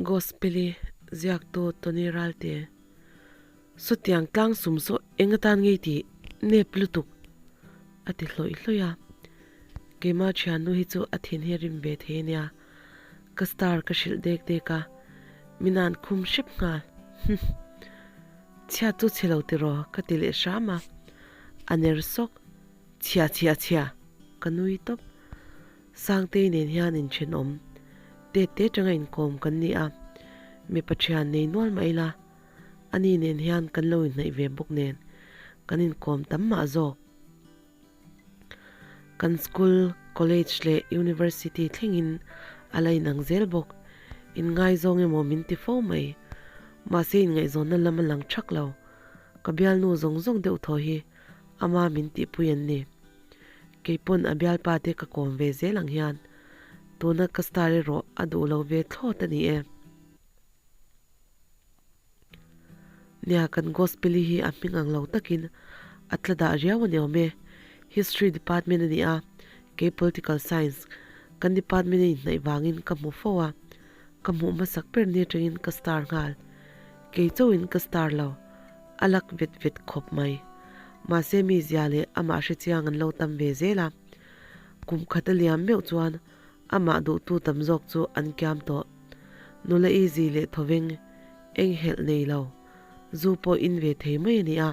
Gospel-i ziaktu Tony Ralte, Sawtiang tlang sum saw eng atan ngei tih nep lutuk a ti hlawih hlawih a. Keimah thiannu hi chu a thin hi a rim ve thei ania. Ka star ka hrilh dek dek a, min an khum hrep nghal. Humm. Chhia chu chhe lo tiraw ka ti leh hram a. A ner sawk. Chhia chhia chhia. Ka nui tawp. Sangtei nen hian inthenawm tet te atanga inkawm kan ni a, mipa thian nei nual mah ila ani nen hian kan lo inhnaih ve bawk nen kan inkawm tam mah zawk. Kan school, college leh university thlengin a la inang zel bawk. Inngaizawng emaw min ti fo mai. Mahse inngaihzawnna lam a lang thak lo. Ka bialnu zawng zawng deuh thaw hi ama min tihpui an ni. Keipawn a bialpa te ka kawm ve zel ang hian tuna ka star erawh a duh lo ve thlawt a ni e. Nia kan Gospel-i hi a hming ang lo takin a tla dah riau a ni awm e. History department a ni a, kei Political Science kan department a inhnaih vangin ka hmu fo a, ka hmuh hmasak ber ni atangin ka star nghal. Kei chauhin ka star lo. A lak vet vet khawp mai. Mahse mi zia leh amah hre chiang an lo tam ve zel a. Kum khat a liam meuh chuan amah duhtu tam zawk chu an kiam tawh. Nula easy leh thawveng eng helh nei lo. Zu pawh in ve thei mai a ni a.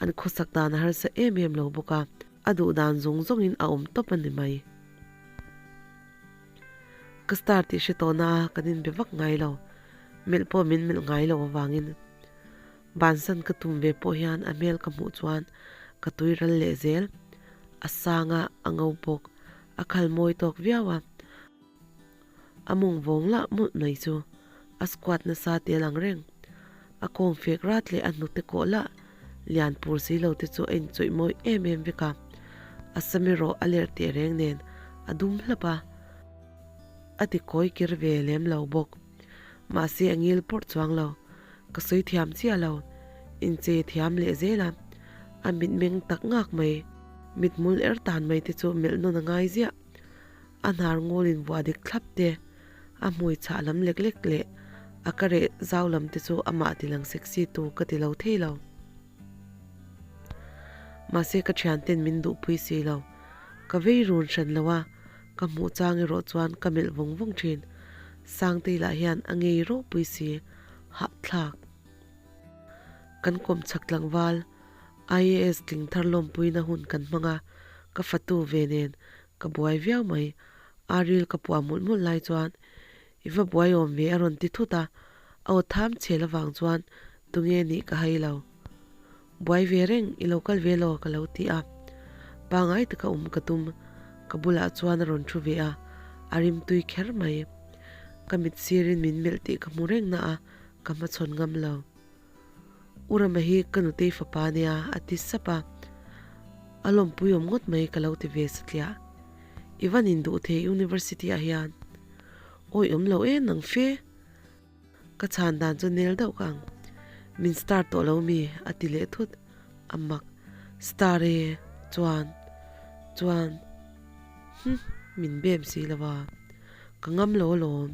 An khawsak dan a harsa em em lo bawk a. A duh dan zawng zawngin a awm tawp a ni mai. Ka star tih hre tawh na a kan inbe vak ngai lo. Melh pawh min melh ngai lo avangin bansan ka tum ve pawh hian a hmel ka hmuh chuan ka tui ral leh zel. A sang a, a ngo bawk. A khal mawi tawk viau a. A mawng vawng lah mawlh mai chu a squat nasa tel ang reng. A kawng fek rat leh a hnute kawh lah lian pur si lo te chu a inchawih mawi em em vek a. A sam erawh a lerh teh reng nen a dum hlap a. A ti kawi kir ve lem lo bawk. Mahse a ngil pawrh chuang lo. Ka sawi thiam chiah lo. Inchei thiam leh zel a. A mitmeng tak ngak mai. Mithmul er tan mai te chu melh nawn a ngai ziah. A hnar ngul in vuah dik thlap te, a hmui chhah lam lek lek leh a ka reh zau lam te chu amah ti lang sexy tu ka ti lo thei lo. Mahse ka thian ten min duhpui si lo. Ka vei run hran lo a, ka hmuh chang erawh chuan ka melh vawng vawng thin. Sangtei lah hian a ngei ropui si, hahthlak. Kan kawm chhak tlangval IAS tling thar lawmpuina hun kan hmang a, ka fatu ve nen Ka buai viau mai. Aril ka puah mawlh mawlh lai chuan i va buai awm ve a rawn ti thut a, a aw tham chhel avang chuan tunge nih ka hai lo. Buai ve reng i lo kal ve law ka lo ti a. Pangai taka awm ka tum. Ka bulah chuan a rawn thu ve a, a rim tui kher mai. Ka mit sirin min melh tih ka hmu reng na a, ka hmachhawn ngam lo. U Rama hi ka nutei fapa nia a ti sap a, a lawmpui awm ngawt mai ka lo ti ve satliah. I van induh thei university ah hian awi awm lo em nang fe? Ka chhan dan chu nel deuh ka ang. Min star tawh lo mi? a ti leh thut. A mak. Star e, chuan, chuan, hum, min bem si lo a. Ka ngam lo alawm.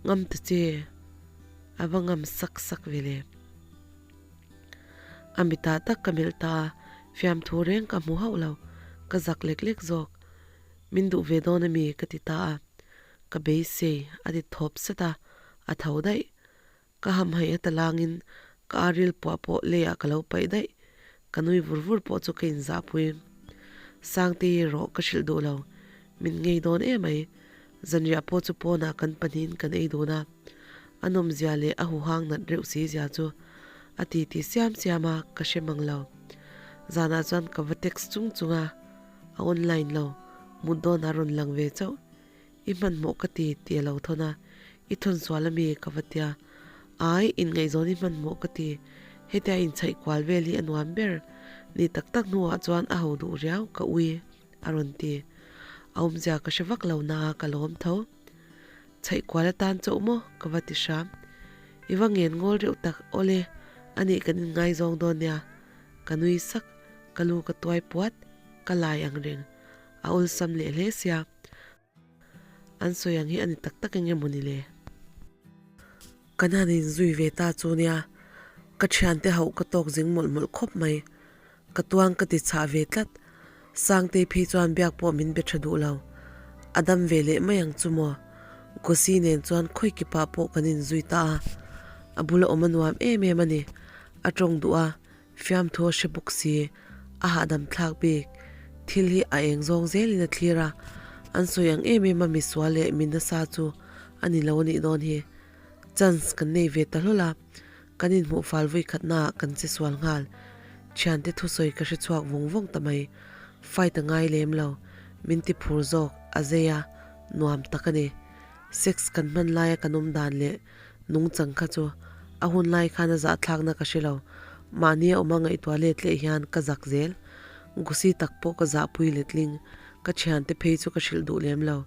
Ngam ta che. A va ngam sak sak ve le. A mitah tak ka melh ta a, fiamthu reng ka hmu hauh lo, ka zak lek lek zawk. Min duh ve dawn ami ka ti ta a, ka beisei a ti thawp sat a, a tho daih. Ka hamhaih a talangin ka aril puah pawh leiah ka lo paih daih, ka nui vur vur pawh chu ka inzahpui. Sangtei erawh ka hrilh duh lo, min ngei dawn emai. Zanriah pawh chu pawnah kan pahnihin kan ei dun a, a nawmzia leh a huhang nat reuh si zia chu a ti ti siam siam a, ka hre mang lo. Zanah chuan ka va text chung chung a, a online lo, mut dawn a rawn lang ve chauh. I hmanhmawh ka ti tih a lo thawn a, i thawn sual ami ka va tia. Ai, inngaihzawn i hmanhmawh ka ti, hetia inchhaih kual vel hi a nuam ber. Ni tak tak hnuah chuan a ho duh riau ka ui. A rawn ti. A awmzia ka hre vak lo na a ka lawm tho. Chhaih kual atan chauh maw? Ka va ti hram. I va ngen ngawl reuh tak awle, anih kan inngaizawng dawn nia. Ka nui sak, ka lu ka tuai puat, ka lai ang reng. A awlsam leh hle sia. An sawi ang hi a ni tak tak eng emaw ni le? Kan han inzui ve ta chu nia, ka thiante hauh ka tawk zing mawlh mawlh khawp mai. Ka tuang ka ti chhah ve tlat. Sangtei phei chuan biak pawh min be tha duh lo. A dam ve leh mai ang chu maw? Gosi nen chuan khawi kipah pawh kan inzui ta a. A bula awm a nuam em em a ni. A tawng duh a, fiamthu a hre bawk si. A hahdam thlak bik. Thil hi a eng zawng zelin a thlir a. An sawi ang em em a misual leh mi nasa chu a ni lo a nih dawn hi. Chance kan nei ve ta hlawl a. Kan inhmuh fal vui khatnaah kan che sual nghal. Thiante thusawi ka hre chhuak vawng vawng ta mai. Fight a ngai lem lo. Min ti phur zawk, a zei a, nuam tak a ni. Sex kan hman laia kan awm dan leh nungchang kha chu a hun lai khan a zahthlakna ka hre lo. Mahni a awm a ngaihtuah let leh hian ka zak zel. Gusi tak pawh ka zahpui letling. Ka thiante phei chu ka hrilh duh lem lo.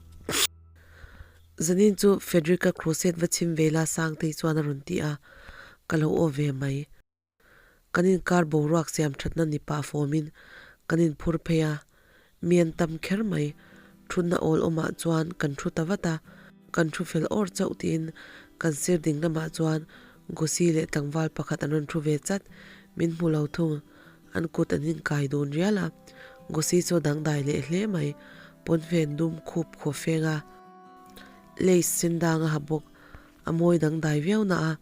Zanin chu Frederick-a crusade va chhim ve la Sangtei chuan a rawn ti a, ka lo aw ve mai. Kan inkar boruak siam thatna ni pah fawmin kan inphur phei a, mi an tam kher mai. Thutna awl awmah chuan kan thu ta vat a, kan thu fel awr chauh tiin kan sir ding lamah chuan Gosi leh tlangval pakhat an rawn thu ve chat, min hmu lo thung. An kut an inkai dun rial a, Gosi chu a dangdai leh hle mai, pawnfen dum khup khaw feng a, lace sen dang a ha bawk, a mawi dangdai viau na a,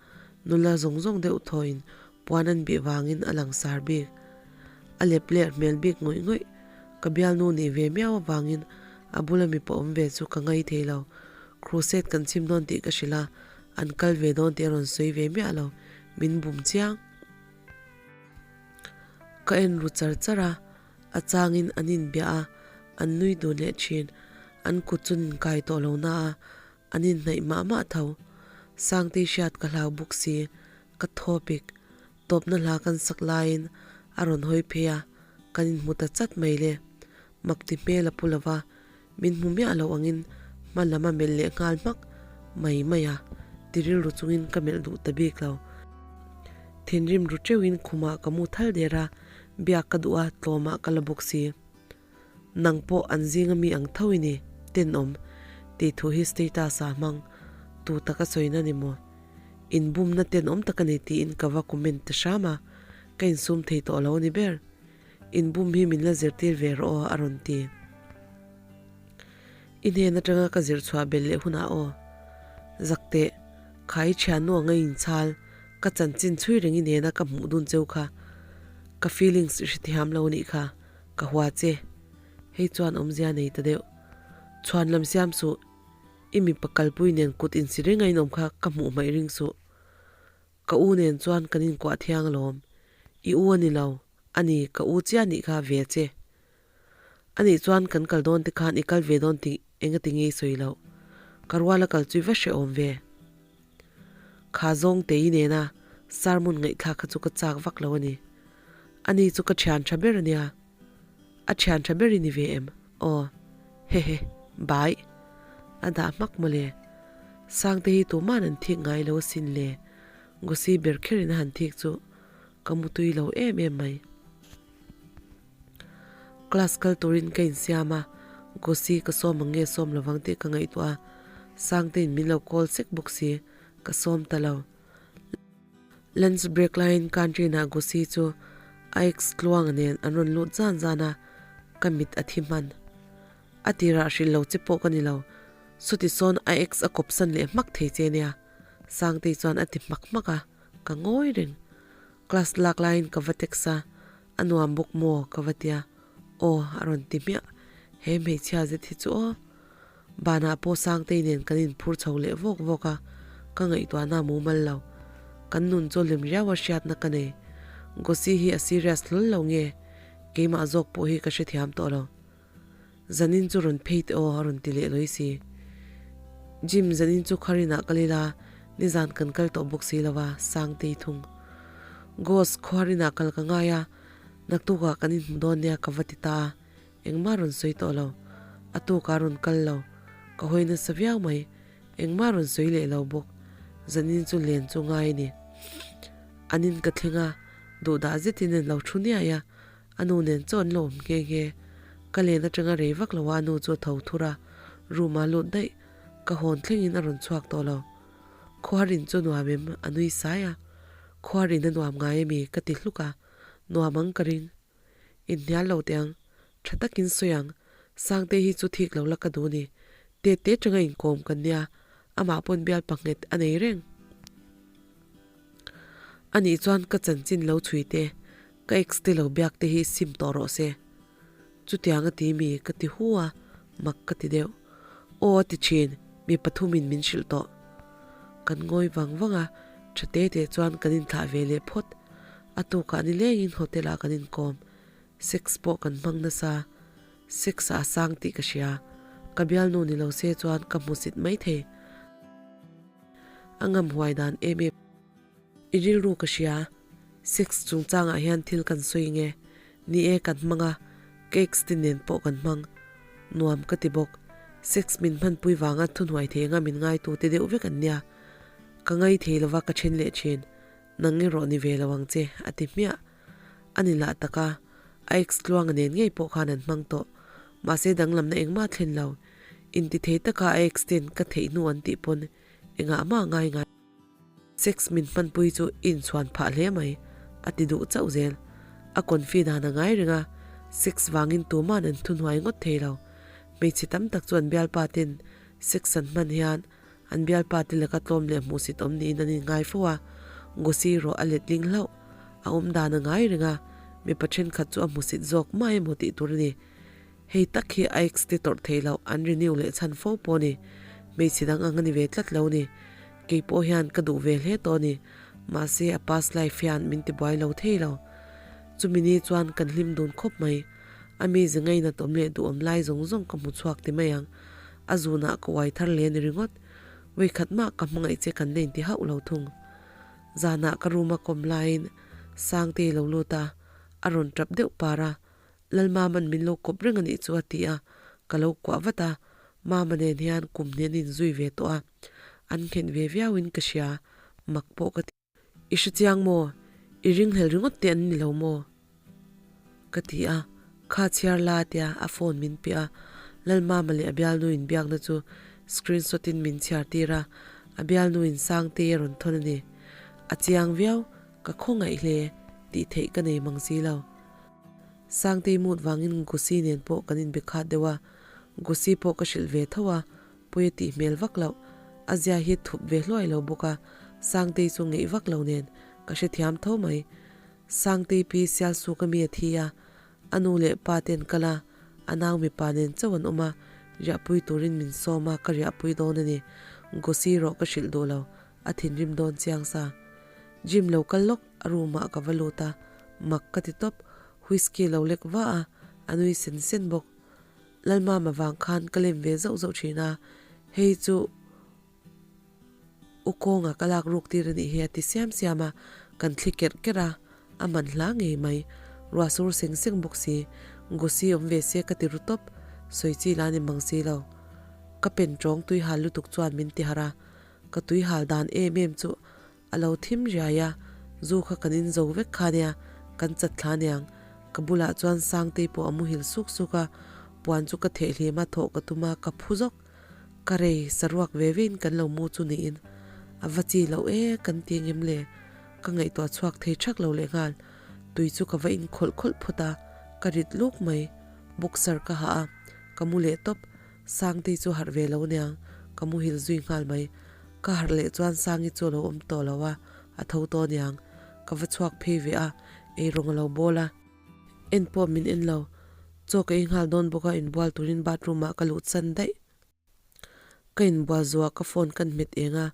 nula zawng zawng deuh thawiin puan an bih vangin a langsar bik. A lep ler hmel bik ngawih ngawih, ka bialnu nih ve miau avangin a bula mipa awm ve chu ka ngai thei lo, crusade kan chhim dawn tih ka hrilh a, an kal ve dawn tih a rawn sawi ve miah lo, min bum chiang. Ka en ru char char a, a changin an inbiah a, an nui dun leh thin. An kut chu an inkai tawh lo na a, an inhnaih mah mah tho. Sangtei hriat ka hlau bawk si, ka thaw pik. Tawpna hla kan sak laiin a rawn hawi phei a, kan inhmu ta chat mai le. Mak ti hmel a pu lo va, min hmu miah lo angin hma lam a melh leh nghal hmak mai mai a, ti rilru chungin ka melh duh ta bik lo. Thinrim ru teuhin khumah ka mu thal der a, biak ka duh a, tlawmah ka la bawk si. Nang pawh an zinga mi ang tho i ni, tenawm, tih thu hi status ah hmang tu taka sawina ni maw? Inbumna tenawm tak a ni tiin ka va comment ta hram a, ka insum thei tawh lo a ni ber. Inbum hi min la zirtir ve rawh aw a rawn ti. I hnen atanga ka zir chhuah belh leh hunah aw. Zakteh, kha i thiannu anga inchhal, ka chanchin chhui reng i nena ka hmuh dun cheu kha. Ka feelings i hrethiam lo anih kha, ka hua che. Hei chuan awmzia nei ta deuh. Chhuan lam siam suh, i mipa kalpui nen kut insi reng a inawm kha ka hmuh hmaih ring suh. Ka u nen chuan kan inkuah thiang alawm. I u a ni lo, a ni, ka u chiah nih kha ve che. A nih chuan kan kal dawn te khan i kal ve dawn tih engati nge i sawi loh? Ka ruala kal chu i va hrehawm ve. Kha zawng te i nena sermon ngaihthlak kha chu ka chak vak lo a ni. Ani chu ka thian tha ber a nia. A thian tha ber i ni ve em? Aw. Hehe. Bai. A dah hmak mawle. Sangte hi tuman an thik ngai lo asin le. Gosi ber kherin a han thik chu ka mutui lo em em mai. Class kal turin ka insiam a, Gosi ka sawm ang nge sawm lovang tih ka ngaihtuah a, Sangtein min lo call sek bawk si, ka sawm ta lo. Lunch break laiin canteen ah Gosi chu a ex tluanga nen an rawn lut zan zan a, ka mit a thi hman. A tirah hrilh lo che pawh ka ni lo, chuti sawn a ex a kawpsan leh hmak thei che nia, Sangtei chuan a ti hmak hmak a, ka ngawi reng. Class lak laiin ka va text a, a nuam bawk maw ka va tia, aw a rawn ti hmiah, he hmeichhia zet hi chu aw. Banah pawh Sangtei nen kan inphur chho leh vawk vawk a, ka ngaihtuahna a mumal lo. Kan nun chu lem riau a hriatna ka nei. Gosi hi a serious hlawl lo nge, keimah zawk pawh hi ka hrethiam tawh lo. Zanin chu rawn phei teh aw a rawn ti leh lawi si. Jim, zanin chu Kharinah kal ila, nizan kan kal tawh bawk si lo a, Sangtei thung. Gos, Khuarinah kal ka ngai a, naktukah kan inhmu dawn nia ka va ti ta a, engmah rawn sawi tawh lo. A tukah rawn kal lo. Ka hawi nasa viau mai. Engmah rawn sawi leh lo bawk. Zanin chu len chu ngai a ni. An in ka thleng a, duhdah zetin an lo thu niai a, A nu nen chaw an lo awm nghe nghe. Ka len atanga rei vak lo a a nu chu a tho thur a, room ah lut daih. Ka hawn thlengin a rawn chhuak tawh lo. Khuarin chu nuam em? A nui sai a. Khuarin a nuam ngai ami? Ka ti hluk a. Nuam ang ka ring. Inhnial lo teh ang. Tha takin sawi ang. Sangte hi chu thik lo la ka duh ni. Tet te tanga inkawm kan nia. Amah pawn bial panghet a nei reng. Anih chuan ka chanchin lo chhui te, ka ex te lo biak te hi sim tawh rawh se. Chutiang a ti mi ka ti hu a, mak ka ti deuh. Aw a ti thin, mi pathumin min hrilh tawh. Kan ngawi vang vang a, tha te te chuan kan inthlah ve leh phawt. A tukah nilengin hotel ah kan inkawm. Sex pawh kan hmang nasa. Sex ah a sang tih ka hria. Ka bialnu ni lo se chuan ka hmusit maithei. A ngam huai dan em em. I rilru ka hria. Sex chungchangah hian thil kan sawi nge? Ni e, kan hmang a, cakes te nen pawh kan hmang. Nuam ka ti bawk. Sex min hmanpui vanga thuhnuai thei anga min ngaitu te deuh vek an nia. Ka ngai thei lova ka then leh thin. Nang erawh ni ve lo ang che, a ti hmiah. A ni lah tak a, a ex tluanga nen ngei pawh khan an hmang tawh. Mahse danglamna engmah thlen lo. Intithei taka a ex ten ka theih hnu an tih pawn engah mah ngai ngai. Sex min hmanpui chu i inchhuan phah hle mai, a ti duh chauh zel. A confi dan a ngai reng a, sex vangin tuman an thuhnuai ngawt thei lo. Hmeichhe tam tak chu an bialpa ten sex an hman hian an bialpa te laka tlawm leh hmuhsit awm niin an inngai fo a, Gosi erawh a letling hlauh. A awm dan a ngai reng a, mipa thenkhat chu a hmuhsit zawk mah emaw tih tur a ni. Hei tak hi a ex te tawrh theih loh an renew leh chhan fo pawh a ni. Hmeichhe dang ang a ni ve tlat lo ni. Kei pawh hian ka duh ve hle tawh a ni. Mahse a past life hian min ti buai lo thei lo. Chumi ni chuan kan hlim dun khawp mai. A mi ze ngainat awm leh duhawm lai zawng zawng ka hmu chhuak ti mai ang. A zunah ka uai thar hle a ni ringawt. Vawikhat mah ka hmangaih che kan la inti hauh lo thung. Zanah ka room a kawm laiin Sangtei lo lut a, a rawn tap deuh par a. Lalmama'n min lo kawp reng a nih chu a ti a, ka lo kuah vat a, Mama nen hian kum hnih an inzui ve tawh a, an nghet ve viauin ka hria, mak pawh ka ti. I hre chiang maw? I ringhlel ringawt te an ni lo maw? Ka ti a, kha chhiar la a tia a phone min pe a, Lalmama leh a bialnu inbiakna chu screenshot in min chhiar tir a, a bialnu in Sangtei a rawn thawn a ni. A chiang viau, ka khawngaih hle tih theih ka nei mang si lo. Sangtei mut vangin Gusi nen pawh kan inbe khat deuh a, Gusi pawh ka hrilh ve tho a, pawi a tih hmel vak loh. A zia hi thup ve hluai lo bawk a, Sangtei chu ngeih vak lo nen ka hrethiam tho mai. Sangtei pi Sialsuk a mi a thi a, a nu leh pa te an kal a, a nau mipa nen chauh an awm a, riahpui turin min sawm a, ka riahpui dawn a ni. Gusi erawh ka hrilh duh lo, a thinrim dawn chiang sa. Gym lo kal lawk a room ah ka va lut a, mak ka ti tawp, whisky lo lek va a, a nui sen sen bawk. Lalmama vang khan ka lem ve zauh zauh thin a, hei chu u kawnga ka lak ruk tir a nih hi a ti siam siam a, kan thli kerh kerh a, a man hla ngei mai, ruah sur seng seng bawk si, Gosi awm ve se ka ti ru tawp, sawi chi la ni mang si lo. Ka pen tawng tui hal lutuk chuan min ti harh a, ka tui hal dan em em chu A lo thim riai a, zu kha kan in zo vek kha nia, kan chat thla niang. Ka bulah chuan Sangtei pawh a muhil suk suk a, puan chu ka theh hlim a, thawh ka tum a, ka phu zawk. Ka rei, saruak ve vein kan lo mu chu niin. A va chi loh e, kan ti ngem le? Ka ngaihtuah chhuak thei thak lo lehnghal. Tui chu ka va in khawlh khawlh phawt a, ka rit luk mai. Boxer ka hah a, ka mu leh tawp. Sangtei chu harh ve lo niang, ka muhil zui nghal mai. Ka harh leh chuan Sangi chu a lo awm tawh lo a, a tho tawh aniang. Ka va chhuak phei ve a, eirawng a lo bawl a. En pawh min en lo. Chaw ka ei nghal dawn bawk a, inbual turin bathroom ah ka luh chan daih. Ka inbual zuah ka phone kan hmet eng a,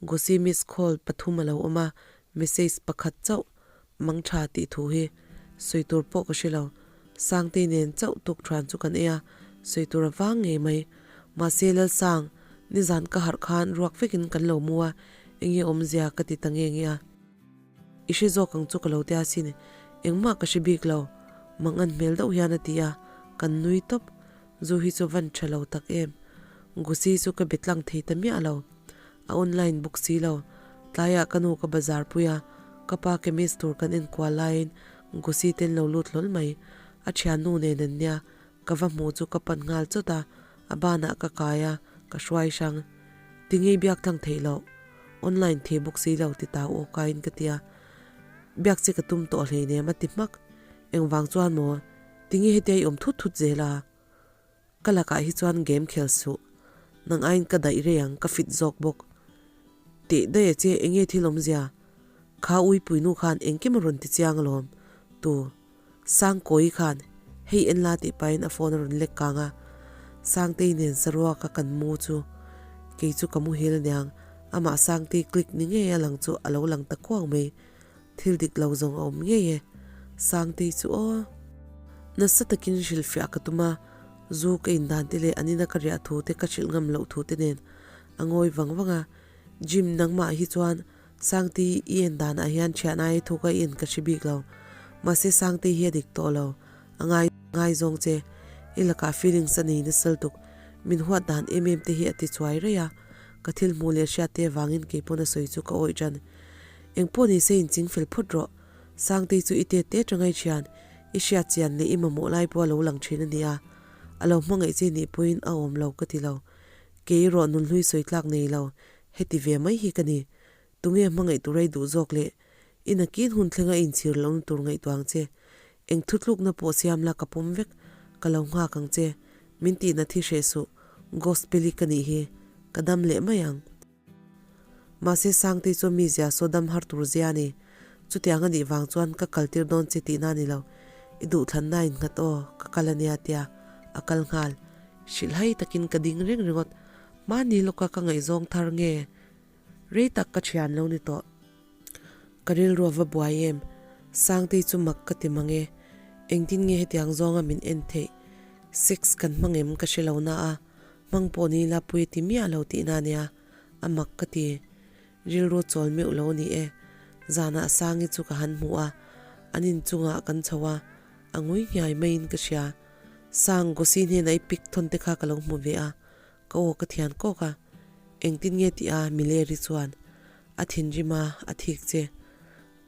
Gosi miss call pathum a lo awm a, message pakhat chauh mang tha tih thu hi sawi tur pawh ka hre lo. Sangtei nen chauh tuk thuan chu kan ei a, sawi tur a vang ngei mai. Mahse Lalsang, nizan ka harh khan ruak vekin kan lo mu a, enge awmzia ka ti ta nge nge a. I hre zawk ang chu ka lo tia sin, engmah ka hre bik lo, mangan hmel deuh hian a ti a, kan nui tawp. Zu hi chu van tha lo tak em. Gusi chu ka be tlang thei ta miah lo. A online bawk si lo. Tlaiah ka nu ka bazar pui a, ka pa chemist tur kan enkual laiin Gusi ten lo lut hlawl mai. A thiannu nen an nia, ka va hmu chu ka pan nghal chawt a, a banah ka kai a, ka hruai hrang. Ti ngei biak tlang theih loh. Online thei bawk si lo ti tau aw kaiin ka ti a. Biak che ka tum tawh hleinem a ti hmak. Engvang chuan maw? Tinge hetia i awm thut thut zel a? Ka lakah hi chuan game khel suh. Nang aiin ka daih rei ang, ka fit zawk bawk. Teh daih a che, enge thil awmzia? Kha uipuinu khan engkim a rawn ti chiang alawm. Tu? Sangkawi khan hei en la tih pahin a phone a rawn lek kang a. Sangtei nen saruaka kan mu chu kei chu ka muhil aniang, amah Sangtei click ni ngei a lang chu a lo lang ta kuang mai. Thil dik lo zawng a awm ngei e. Sangtei chu aw. Nasa takin hrilhfiah ka tum a, zu ka indan te leh an ina ka riah thu te ka hrilh ngam loh thu te nen a ngawi vang vang a. Jim nangmah hi chuan Sangtei i en danah hian thian ai thu ka en ka hre bik lo. Mahse Sangtei hi a dik tawh lo. A ngai ngai zawng che. I lakah feelings a nei nasal tuk. Min huat dan em em te hi a ti chuai raih a. Ka thil hmuh leh hriat te avangin kei pawn a sawi chu ka awih tan. Eng pawh ni se inching fel phawt rawh. Sangtei chu i tet te tangai thian. I hriat chian leh i mamawh lai pawh a lo lang thin a nia. A lo hmangaih che nih pawhin a awm lo ka ti lo. Kei erawh nunhlui sawi tlak nei lo. Heti ve mai hi ka ni. Tunge hmangaih tur ei duh zawk le? I nakin hun thlenga i inchhir lohna tur ngaihtuah ang che. Eng thutlukna pawh siam la ka pawm vek, ka lo nghak ang che. Min tihna thi hreh suh, Gospel i ka nih hi. Ka dam leh mai ang. Mahse Sangtei chu mi zia saw dam har tur zia a ni. Chutiang a nih vang chuan ka kaltir dawn che tihna a ni lo. I duhthlanna a innghat aw, ka kal a nia tia a kal nghal. Hrilhhai takin ka ding reng ringawt. Mahni lawka ka ngaihzawng thar nge? Rei tak ka thian lo ni tawh. Ka rilru a va buai em? Sangtei chu mak ka ti mang e. Engtin nge hetiang zawnga min en theih? Sex kan hmang em ka hre lo na a, hmang pawh ni ila pui a ti miah lo tihna ania, a mak ka ti. Rilru chawl meuh lo ni e. Zanah Sangi chu ka han hmu a, an inchungah kan chho a, a ngui nghiai maiin ka hria. Sang, Gosi hnenah i pic thawn te kha ka lo hmu ve a, Ka aw ka thian kawk a, engtin nge tih a Mileri chuan a thinrim a, a thik che.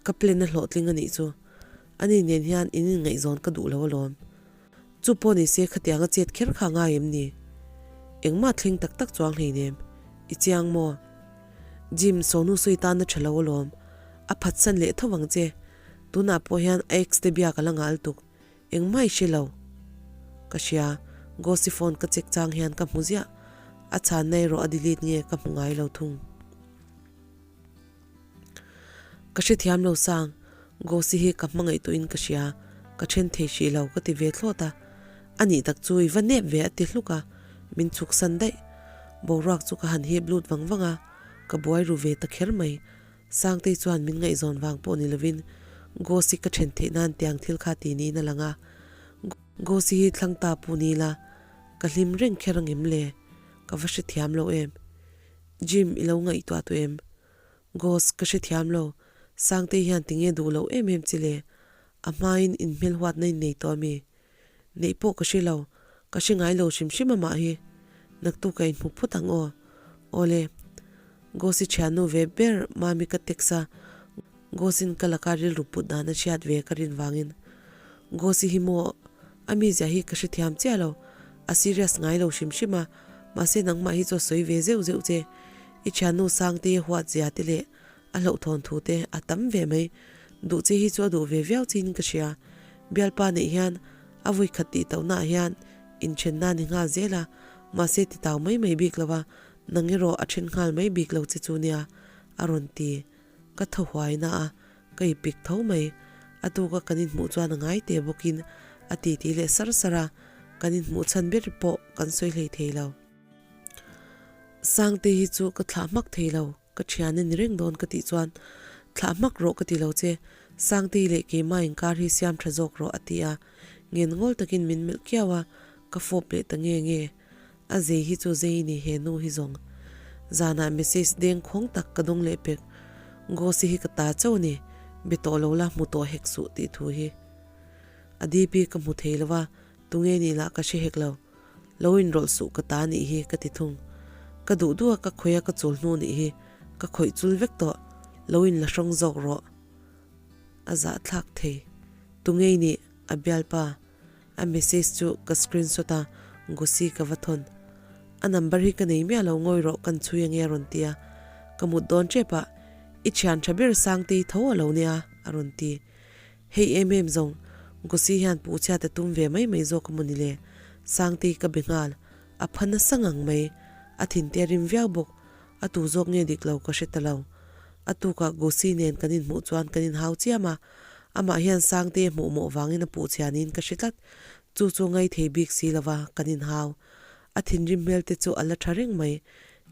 Ka plan a hlawhtling a nih chu. Ani nen hian in inngaihzawn ka duh lo alawm. Chu pawh ni se khatiang a chet kher kha a ngai em ni? Engmah thleng tak tak chuang hleinem. I chiang maw? Jim, Sonu sawi tan a tha lo alawm. A phatsan leh tho ang che. Tunah pawh hian a ex te biak a la ngal tuk. Engmah i hre lo. Ka hria, Gosi phone ka check chang hian ka hmu ziah. A chhanna erawh a delete nge ka hmu ngai lo thung. Ka hrethiam lo sang, Gosi hi ka hmangaih tawhin ka hria, ka then thei hrih lo ka ti ve thlawt a. A nih tak chu i va nep ve a ti hluk a, min chhuk san daih. Boruak chu ka han hip lut vang vang a, ka buai ru ve ta kher mai. Sangtei chuan min ngaihzawn vang pawh ni lovin Gosi ka then theih nan tiang thil kha ti niin a lang a. Gosi hi thlang ta pu ni la, ka hlim reng kher angem le? Ka va hrethiam lo em? Jim, i lo ngaihtuah tawh em? Gos, ka hrethiam lo. Sangtei hian tinge duh loh em em chi le? A hmain inhmel huatna in nei tawh ami? Neih pawh ka hre lo, ka hre ngai lo hrim hrim amah hi. Naktuk ka inhmu phut ang aw. Awle. Gosi thiannu ve ber Mami ka text a, Gosin ka laka rilru put dan a hriat ve ka rin vangin. Gosi hi maw a mizia hi ka hrethiam chiah lo, a serious ngai lo hrim hrim a, mahse nangmah hi chu a sawi ve zeuh zeuh che. I thiannu Sangte huat zia te leh A hlauhthawn thu te a tam ve mai. Duh che hi chu a duh ve viau chin ka hria. Bialpa neih hian a vui khat tih tauhna ah hian inthenna a ni nghal zel a, mahse ti tau mai mai bik lo a, nang erawh a then nghal mai bik lo che chu nia, a rawn ti. Ka thaw huai na a, ka i pik tho mai. A tuka kan inhmuh chuan a ngai te bawkin a ti ti leh sar sar a, kan inhmuh chhan ber pawh kan sawi hlei thei lo. Sangte hi chu ka thlah hmak thei lo. Ka thian a ni reng dawn ka tih chuan thlah hmak rawh ka ti lo che, Sangtei leh keimah inkar hi siam tha zawk rawh a ti a, ngen ngawl takin min melh kiau a, ka fawp leh ta nge nge. A zei hi chu zei ni he nu hi zawng. Zanah message deng khawng tak ka dawng leh pek, Gosi hi ka ta chauh a ni, be tawh lo la hmu tawh hek suh tih thu hi. A DP ka hmu thei lo a, tunge nih lah ka hre hek lo. Lo inrawlh suh ka ta nih hi ka ti thung. Ka duh duh a ka khawih a ka chul hnu nih hi ka khawih chul vek tawh. Lo inla hrawng zawk rawh. A zahthlak thei. Tungei nih a bialpa. A message chu ka screenshot a Gosi ka va thawn. A number hi ka nei miah lo ngawi rawh kan chhui ange a rawn ti a. Ka mut dawn tep a, i thian tha ber Sangtei tho a lo nia, a rawn ti. Hei em em zawng, Gosi hian puhchhiat a tum ve mai mai zawk a maw ni le? Sangtei ka be nghal, a pha nasa ngang mai. A thinte a rim viau bawk, a tu zawk nge dik lo ka hre ta lo. A tukah Gosi nen kan inhmuh chuan kan inhau chiam a, amah hian Sangtei a hmuh mawh vangin a puhchhia niin ka hre tlat. Chu chu ngaithei bik si lova kan inhau. A thinrim hmel te chu a la tha reng mai.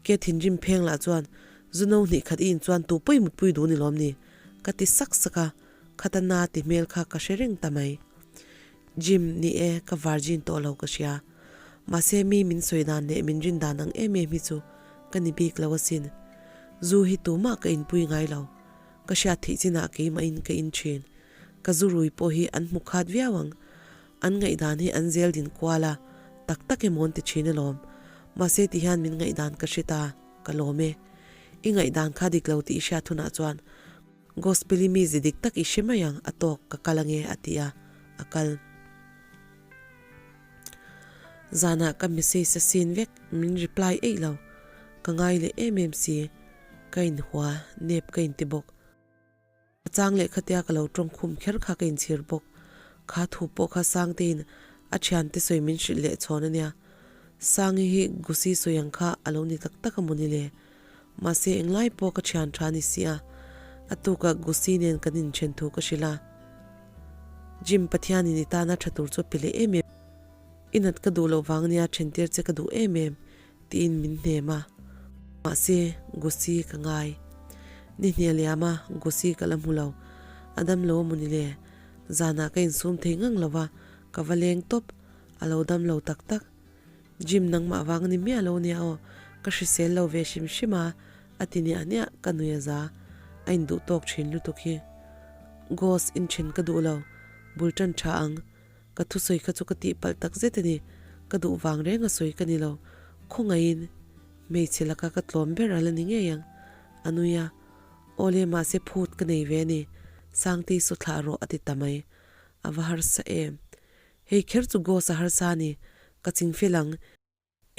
Ke thinrim pheng lah chuan, Zu no hnih khat i in chuan tu pawi mutpui duh ni lawm ni? Ka ti sak sak a, khata na ti hmel kha ka hre reng ta mai. Jim, ni e, ka virgin tawh lo ka hria. Mahse mi min sawi dan leh min rin dan ang em em hi chu ka ni bik lo asin. Zu hi tumah ka inpui ngai lo. Ka hriat theih chinah keimahin ka in thin. Ka zu rui pawh hi an hmu khat viau ang. An ngaihdan hi an zel din kual a, tak tak emaw an ti thin alawm. Mahse ti hian min ngaihdan ka hre ta, ka lawm e. I ngaihdan kha dik lo tih i hriat hunah chuan Gospel i mizi dik tak i hre mai ang, a tawk, ka kal ange a ti a, a kal. Zanah ka message a sin vek, min reply eih lo. Ka ngai leh em em si, ka inhua, nep ka inti bawk. A chang leh khatia ka lo tawng khum kher kha ka inchhir bawk. Kha thu pawh kha Sangteiin a thiante sawi min hrilh leh chhawn a nia. Sangi hi Gusi sawi ang kha a lo ni tak tak a maw ni le? Mahse englai pawh ka thian tha a ni si a. A tukah Gusi nen kan inthen thu ka hrilh a. Jim Pathianin i tana tha tur chu a pe leh em em. I nat ka duh loh vang nia thentir che ka duh em em. Tiin min hnem a, mahse Gosi ka ngai. Ni hne liam a, Gosi ka la hmu lo. A dam lo a maw ni le? Zanah ka insum thei ngang lo va, ka va leng tawp. A lo dam lo tak tak. Jim nangmah vang a ni miah lo nia aw, ka hrisel lo ve hrim hrim a, a ti niah niah, ka nui a za. A induh tawk thin lutuk hi. Gos inthen ka duh lo, bul tan tha ang. Ka thusawi kha chu ka tihpalh tak zet a ni, ka duh vang reng a sawi ka ni lo. Khawngaihin hmeichhe laka ka tlawm ber a la ni ngei ang, a nui a. Awle mahse phut ka nei ve a ni, Sangtei saw thlah rawh a ti ta mai. A va harsa em. Hei kher chu Ghost a harsa a ni, ka chingfel ang.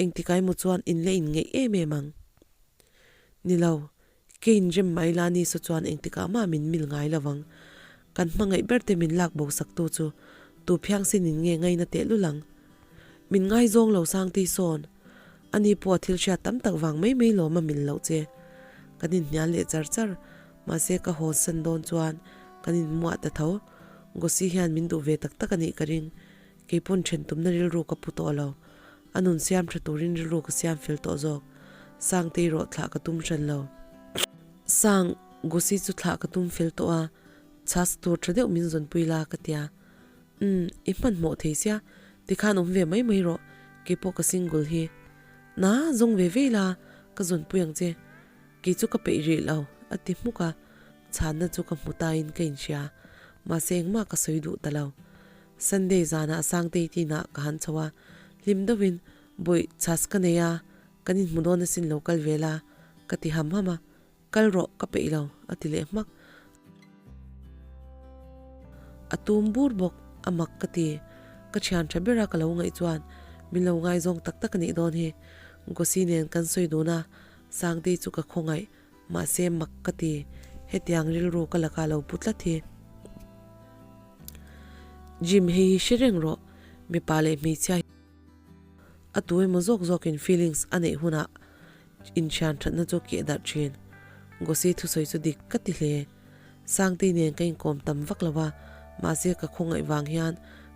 Engtikai maw chuan in la in ngeih em em ang? Ni lo, ke in rem mai la ni saw chuan engtikah mah min mil ngai lo vang. Kan hmangaih ber te min lak bo sak tu chu tu phiangsin in nge ngaina teh lul ang? Min ngaizawng lo sang ti sawn. Ani pawh a thil hriat tam tak vang mai mai lawm a mil loh che. Kan inhnial leh char char, mahse ka hawn san dawn chuan kan inmuah ta tho. Gosi hian min duh ve tak tak a nih ka ring. Kei pawn then tumna rilru ka pu tawh lo. A nun siam tha turin rilru ka siam fel tawh zawk. Sangtei rawh thlah ka tum hran lo. Sang, Gosi chu thlah ka tum fel tawh a, chhas tur tha deuh min zawnpui la ka tia. Umm, i hmanhmawh thei sia, tikhan awm ve mai mai rawh, kei pawh ka single hi. Na, zawng ve vei la, ka zawnpui ang che. Kei chu ka peih rih lo, a ti hmuk a, chhanna chu ka hmu tain ka inhria. Mahse engmah ka sawi duh ta lo. Sunday zanah Sangtei tinah ka han chho a, hlim deuhin Bawih chhas ka nei a, kan inhmu dawn asin lo kal ve la, ka ti ham ham a, Kal rawh, ka peih lo, a ti leh hmak. A tum bur bawk, a mak ka ti. Ka thian tha bera ka lo ngaih chuan min lo ngaizawng tak tak a nih dawn hi. Gosi nen kan sawi dun a, Sangtei chu ka khawngaih. Mahse mak ka ti, hetiang rilru ka lakah lo pu tlat hi. Jim hei hi hre reng rawh, mipa leh hmeichhia hi a tu emaw zawk zawkin feelings a neih hunah inthian thatna chu keh darh thin. Gosi thusawi chu dik ka ti hle. Sangtei nen ka inkawm tam vak lo a, mahse ka khawngaih vang hian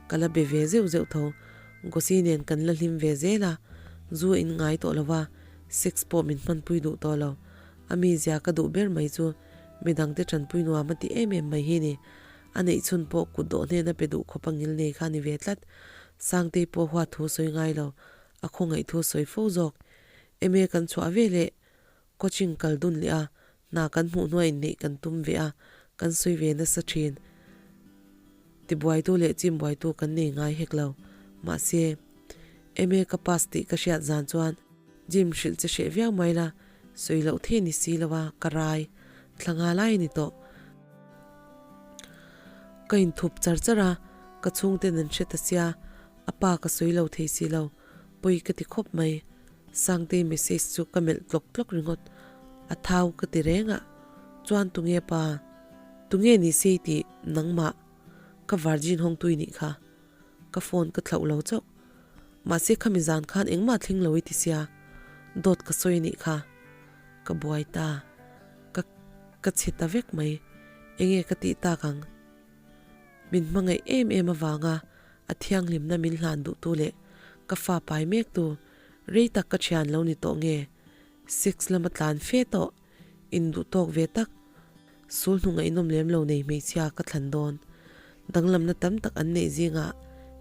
ka la be ve zeuh zeuh tho. Gosi nen kan la hlim ve zel a, zu a inngai tawh lo va, Sex pawh min hmanpui duh tawh lo. A mizia ka duh ber mai chu midangte tanpui nuam a ti em em mai hi ni. A neih chhun pawh kut dawh hnena pe duh khawp a ngil nei kha ni ve tlat. Sangtei pawh huat thu sawi ngai lo, a khawngaih thu sawi fo zawk. Eme kan chhuah ve leh coaching kal dun leh a, hna kan hmuh hnuah inneih kan tum ve a, kan sawi ve nasa thin. Tibuaitu leh chimbuaitu kan nei ngai hek lo. Mahse, MA ka pass tih ka hriat zan chuan gym hrilh che hreh viau mai la, sawi loh thei ni si lo a, ka rai. Thla nga lai a ni tawh. Ka inthup char char a, ka chhungten an hre ta sia, a pa ka sawi lo thei si lo, pawi ka ti khawp mai. Sangtei message chu ka melh tlawk tlawk ringawt. A thau ka ti reng a, chuan tunge pa? Tunge ni se i tih nangmah ka virgin hawngtu i nih kha. Ka phone ka thlauh lo chauh. Mahse khami zan khan engmah thleng lo i ti sia, dawt ka sawi a nih kha. Ka buai ta. Ka ka chhe ta vek mai. Enge ka tih tak ang? Min hmangaih em em avanga a thianghlimna min hlan duhtu leh ka fa pai mektu rei tak ka thian lo ni tawh nge? Six lama tlan fe tawh induh tawk ve tak sul hnu ngaihnawm lem lo nei hmeichhia ka thlan dawn. Danglamna tam tak an neih zingah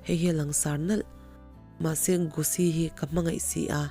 hei hi a langsar nalh. Mahse Gusi hi ka hmangaih si a.